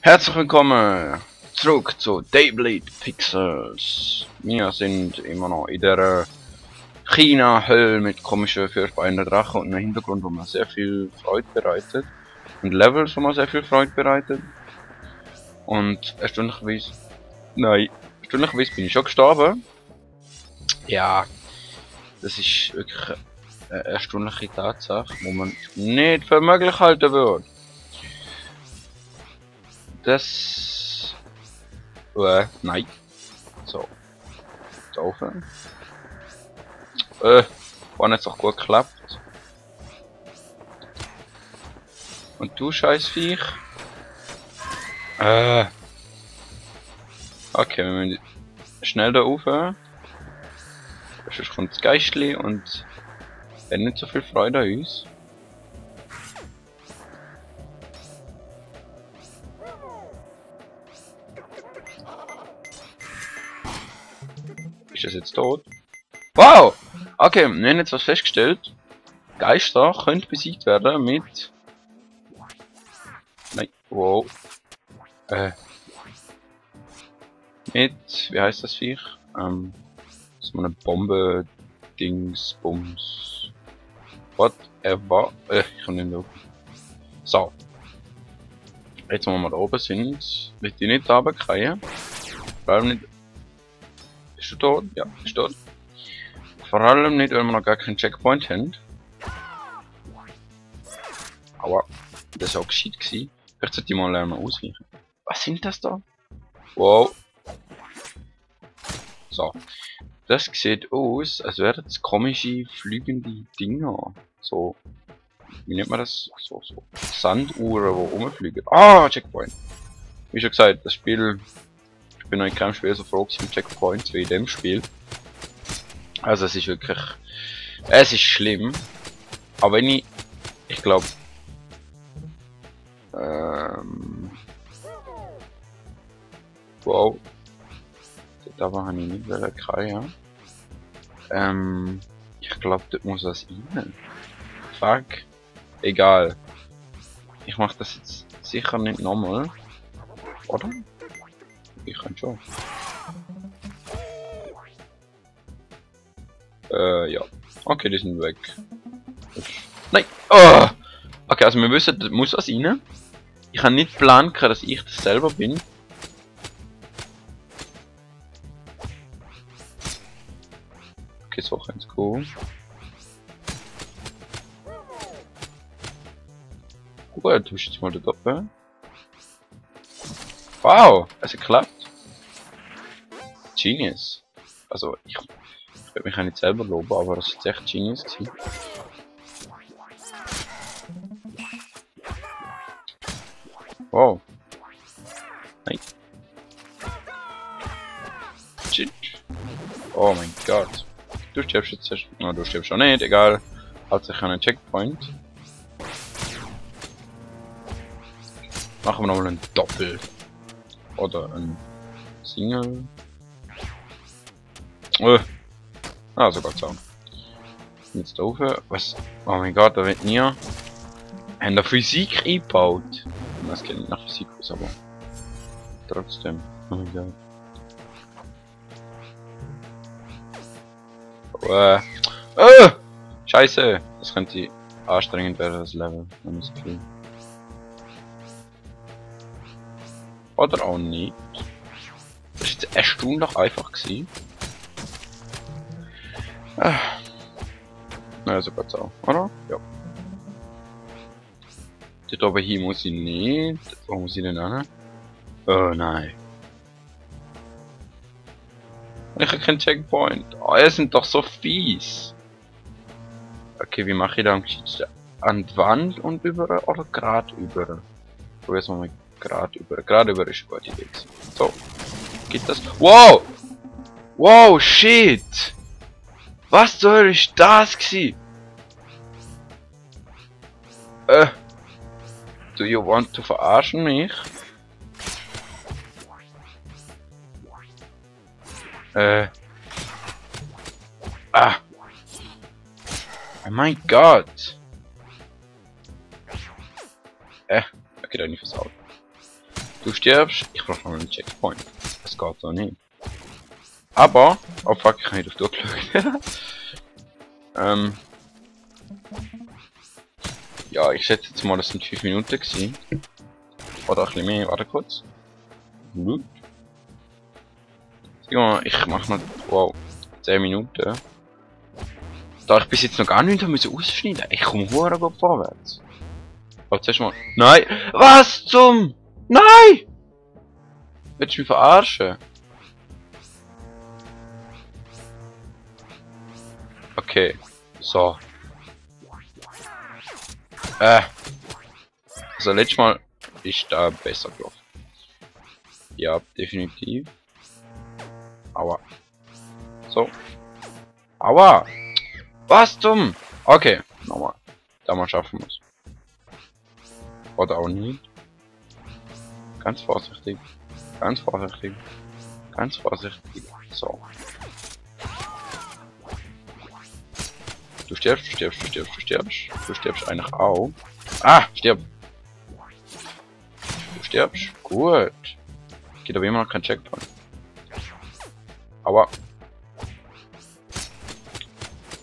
Herzlich willkommen zurück zu Dayblade Pixels. Wir sind immer noch in der China-Hölle mit komischen vierbeinenden Drachen und einem Hintergrund, wo man sehr viel Freude bereitet. Und Levels, wo man sehr viel Freude bereitet. Und erstaunlicherweise bin ich schon gestorben. Ja, das ist wirklich eine erstaunliche Tatsache, wo man nicht für möglich halten würde. Das... nein. So. Laufen. War nicht so gut geklappt. Und du Scheißviech. Okay, wir müssen schnell da rauf. Sonst kommt das Geistli und hat nicht so viel Freude an uns. Ist das jetzt tot? Wow! Okay, wir haben jetzt was festgestellt. Geister können besiegt werden mit... Nein, wow. Mit... Wie heißt das Viech? So eine Bombe... Dingsbums... Whatever. Ich kann nicht auf. So. Jetzt, wo wir da oben sind, wird die nicht runterkriegen. Vor allem nicht... Bist du tot? Ja, bist du tot. Vor allem nicht, weil wir noch gar keinen Checkpoint haben. Aber das war auch gescheit gewesen. Vielleicht sollte ich mal lernen ausweichen. Was sind das da? Wow. So. Das sieht aus, als wären das komische fliegende Dinger. So. Wie nennt man das? So Sanduhren, die rumfliegen. Ah, Checkpoint. Wie schon gesagt, das Spiel. Ich bin noch in keinem Spiel so froh mit Checkpoints wie in dem Spiel. Also es ist wirklich... Es ist schlimm. Aber wenn ich glaube... Wow. Dort aber habe ich nicht kriegen. Ich glaube, dort muss was rein. Fuck. Egal. Ich mache das jetzt sicher nicht nochmal. Oder? Ich kann schon. Ja. Okay, die sind weg. Nein! Oh! Okay, also wir wissen, da muss was rein. Ich habe nicht geplant, dass ich das selber bin. Okay, so kann es gehen. Gut, du bist jetzt mal da oben. Wow! Es hat geklappt. Genius. Also, ich würde mich auch nicht selber loben, aber das ist echt Genius gewesen. Wow. Nein. Shit. Oh mein Gott. Du stirbst jetzt erst. No, du stirbst schon nicht, egal. Hat sich einen Checkpoint. Machen wir nochmal ein Doppel. Oder ein Single. Ah, sogar so. Jetzt da oben. Was? Oh mein Gott, da wird nie. Haben da Physik eingebaut? Das geht nicht nach Physik aus, aber trotzdem. Oh mein Gott. Scheiße! Das könnte anstrengend werden, das Level. Das Gefühl. Oder auch nicht. Das ist jetzt erstaunlich einfach gewesen. Na, so geht's auch, oder? Ja. Dort oben hier muss ich nicht. Wo muss ich denn hin? Oh nein. Ich habe keinen Checkpoint. Oh, ihr sind doch so fies. Okay, wie mache ich da am geschicktesten? An die Wand und über oder gerade über? Probier's mal mit gerade über. Gerade über ist eine gute Idee. So. Geht das? Wow! Wow, shit! Was zur Hölle ist das gewesen? Do you want to verarschen mich? Oh mein Gott! Okay, da nicht versaut. Du stirbst, ich brauche noch einen Checkpoint. Das geht so nicht. Aber, oh fuck, ich kann nicht auf durchschauen. Ja, ich schätze jetzt mal, das sind 5 Minuten gewesen. Oder ein bisschen mehr, warte kurz. Gut. Ich mach noch, wow, 10 Minuten. Da ich bis jetzt noch gar nichts ausschneiden musste, ich komme hure gut vorwärts. Aber zuerst mal, nein! Was zum? Nein! Willst du mich verarschen? Okay, so. Also letztes Mal ist da besser gelaufen. Ja, definitiv. Aua. So. Aua! Was zum? Okay, nochmal. Da mal schaffen muss. Oder auch nicht. Ganz vorsichtig. Ganz vorsichtig. Ganz vorsichtig. So. Du stirbst, du stirbst, du stirbst, du stirbst. Du stirbst eigentlich auch. Ah, stirb. Du stirbst. Gut. Geht aber immer noch kein Checkpoint. Aber.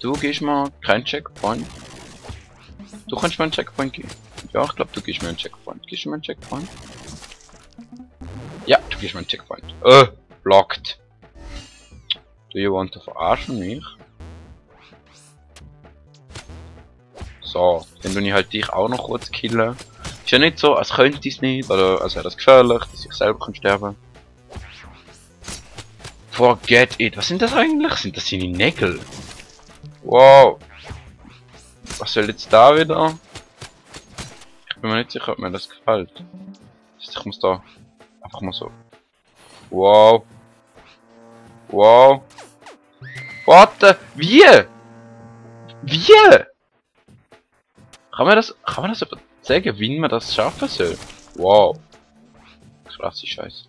Du gehst mal kein Checkpoint. Du kannst mir einen Checkpoint geben. Ja, ich glaube, du gehst mir einen Checkpoint. Gehst du mir einen Checkpoint? Ja, du gehst mir einen Checkpoint. Blocked. Do you want to verarschen mich? So, dann tue ich halt dich auch noch kurz killen. Ist ja nicht so, als könnte ich es nicht, oder als wäre das gefährlich, dass ich selber kann sterben. Forget it. Was sind das eigentlich? Sind das seine Nägel? Wow. Was soll jetzt da wieder? Ich bin mir nicht sicher, ob mir das gefällt. Ich muss da einfach mal so. Wow. Wow. What the? Wie? Wie? Kann man das sagen, wie man das schaffen soll? Wow. Krasse Scheiße.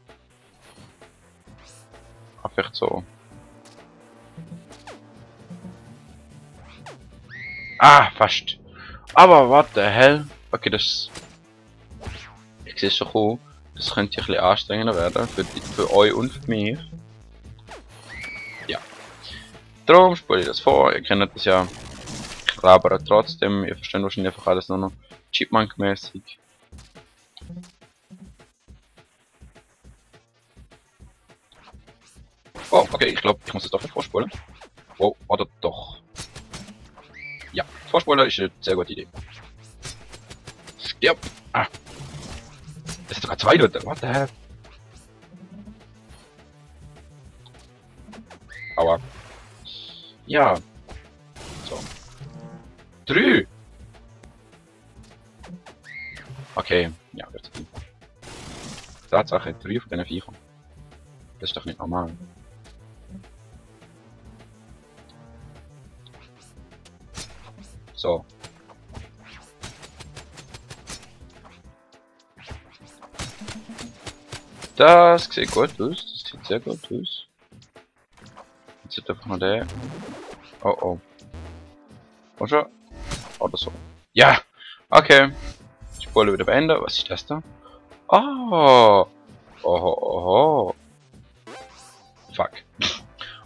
Einfach so. Ah, fast. Aber what the hell? Okay, das. Ich sehe es schon cool. Das könnte ein bisschen anstrengender werden für euch und für mich. Ja. Darum spule ich das vor. Ihr kennt das ja. Ich labere trotzdem. Ihr versteht wahrscheinlich einfach alles nur noch Chipmunk-mäßig. Oh, okay, ich glaube, ich muss es doch nicht vorspulen. Wow, oder doch. Ja, vorspulen ist eine sehr gute Idee. Stirb! Ah! Das sind sogar 2 Leute, what the hell? Aua. Ja. So. 3! Okay, ja, wird gut. Tatsache, 3 von diesen Viechern. Das ist doch nicht normal. So. Das sieht gut aus. Das sieht sehr gut aus. Jetzt ist einfach mal der. Oh oh. Oder? Oder so. Ja! Okay. Ich spule wieder beenden. Was ist das da? Oh! Oh. Fuck.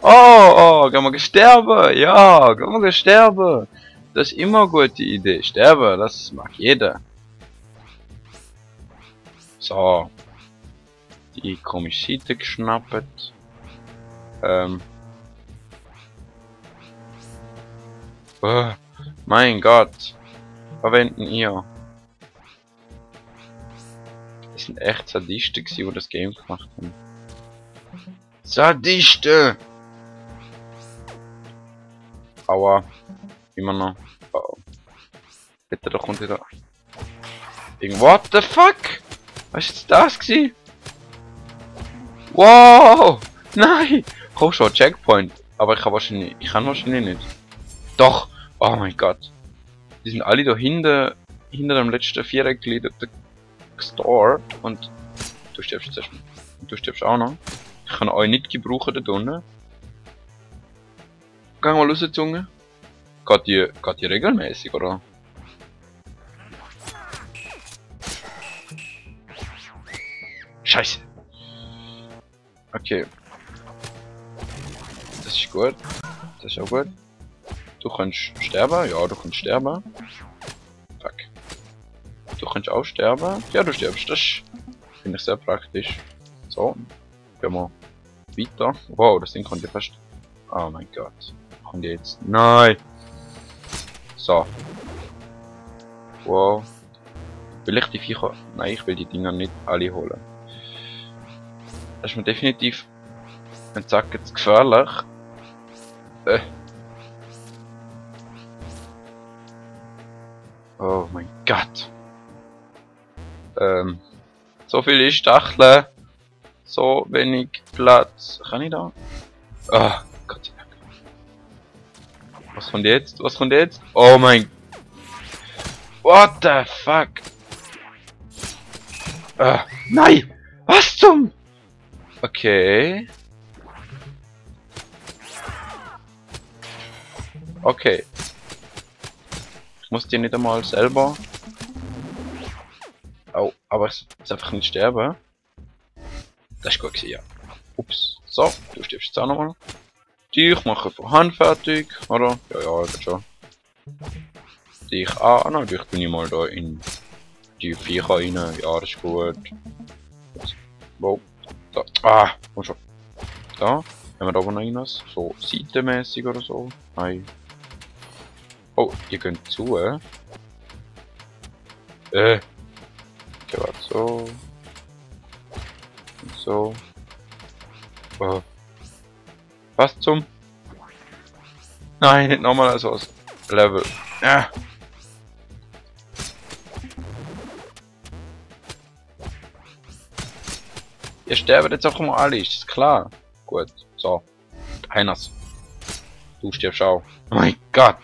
Oh, gehen wir gesterben. Ja, gehen wir gesterben. Das ist immer eine gute Idee. Sterben, das mag jeder. So. Die komische Seite geschnappt. Oh, mein Gott. Verwenden ihr. Das sind echt Sadisten, die das Game gemacht haben. Sadisten! Aua. Immer noch. Oh. Bitte, da kommt wieder. What the fuck? Was ist das gewesen? Wow! Nein! Komm schon, Checkpoint. Aber ich kann wahrscheinlich nicht. Doch! Oh mein Gott. Die sind alle da hinter dem letzten Viereck Store. Und du stirbst jetzt erstmal. Und du stirbst auch noch. Ich kann euch nicht gebrauchen da unten. Geh mal raus, Zunge. Geht die regelmäßig, oder? Scheiße. Okay. Das ist gut. Das ist auch gut. Du kannst sterben. Ja, du kannst sterben. Fuck. Du kannst auch sterben. Ja, du stirbst. Das finde ich sehr praktisch. So. Gehen wir weiter. Wow, das Ding konnte fast... Oh mein Gott. Kommt jetzt... Nein! So. Wow. Will ich die Viecher... Nein, ich will die Dinger nicht alle holen. Das ist mir definitiv... ein Zack jetzt gefährlich. Oh mein Gott. So viele Stacheln. So wenig Platz. Kann ich da? Ah, Gott sei Dank. Was kommt jetzt? Was kommt jetzt? Oh mein... What the fuck? Nein! Was zum... Okay. Okay. Ich muss die nicht einmal selber... Oh, aber ich muss einfach nicht sterben. Das ist gut gewesen, ja. Ups. So, du stirbst jetzt auch nochmal. Dich mache von Hand fertig, oder? Ja, ja, geht schon. Dich auch. Nein, dich bin ich mal da in die Viecher rein. Ja, das ist gut. Wow. Da. Ah, komm schon. Da. Haben wir da oben noch irgendwas? So seitenmäßig oder so? Nein. Oh, ihr könnt zu, Okay, warte, so. Und so. Oh. Was zum? Nein, nicht nochmal so aus Level. Ja. Ihr sterbt jetzt auch immer alle, ist klar. Gut, so. Einers. Du stirbst auch. Oh mein Gott.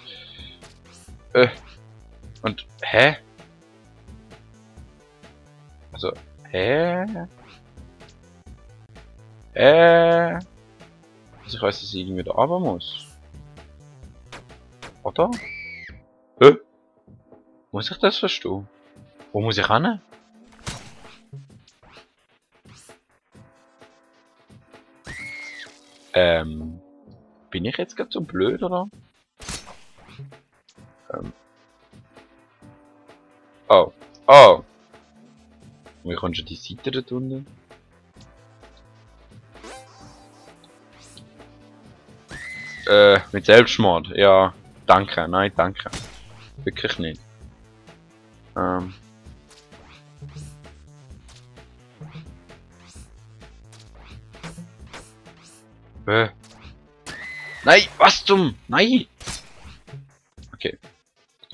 Und, hä? Also, hä? Also ich weiß, dass ich irgendwie da runter muss. Oder? Muss ich das verstehen? Wo muss ich hin? Bin ich jetzt gerade so blöd, oder? Oh. Oh. Wie kommst du die Seite da unten? Mit Selbstmord. Ja. Danke. Nein, danke. Wirklich nicht. Nein, was zum? Nein! Okay.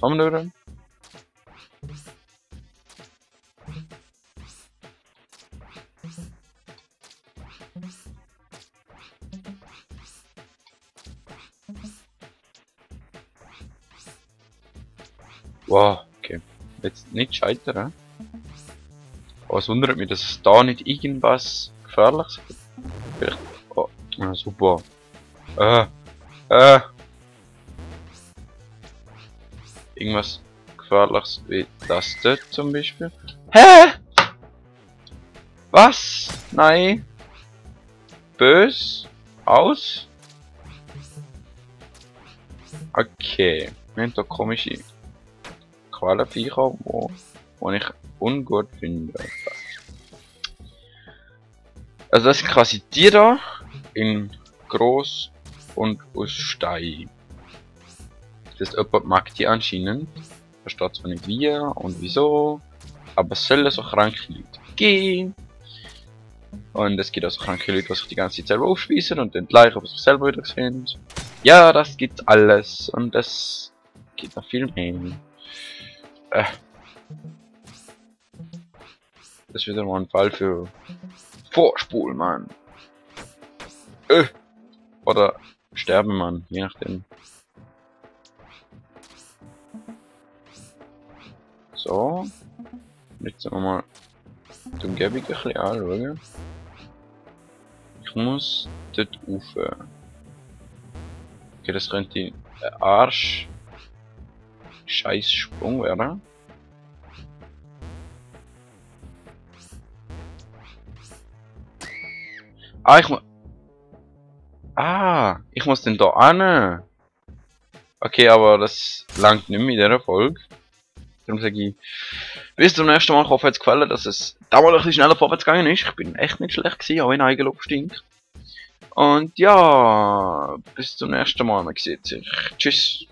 Kommen wir da? Wow, okay. Jetzt nicht scheitern. Aber es wundert mich, dass es da nicht irgendwas Gefährliches gibt. Vielleicht. Oh, ja, super. Irgendwas Gefährliches wie das dort zum Beispiel. Hä? Was? Nein. Bös? Aus? Okay. Wir haben da komische Qualenviecher, wo ich ungut finde. Also das sind quasi die da in groß und aus Stein. Das heißt, jemand mag die anscheinend. Versteht zwar nicht wie und wieso, aber es sollen so kranke Leute geben. Und es gibt auch so kranke Leute, die sich die ganze Zeit selber aufspießen und dann gleich auf sich selber wieder sehen. Ja, das gibt alles und es gibt noch viel mehr. Das ist wieder mal ein Fall für Vorspul, Mann. Oder sterben, Mann, je nachdem. So. Jetzt sagen wir mal die Umgebung ein bisschen anschauen. Ich muss dort rauf. Okay, das könnte ein Arsch scheiß Sprung werden. Ah, ich muss den da an. Okay, aber das langt nicht mehr in dieser Folge. Darum sage ich, bis zum nächsten Mal. Ich hoffe, es hat gefallen, dass es da mal ein bisschen schneller vorwärts gegangen ist. Ich bin echt nicht schlecht gewesen, auch wenn Eigenlob stinkt. Und ja, bis zum nächsten Mal. Man sieht sich. Tschüss.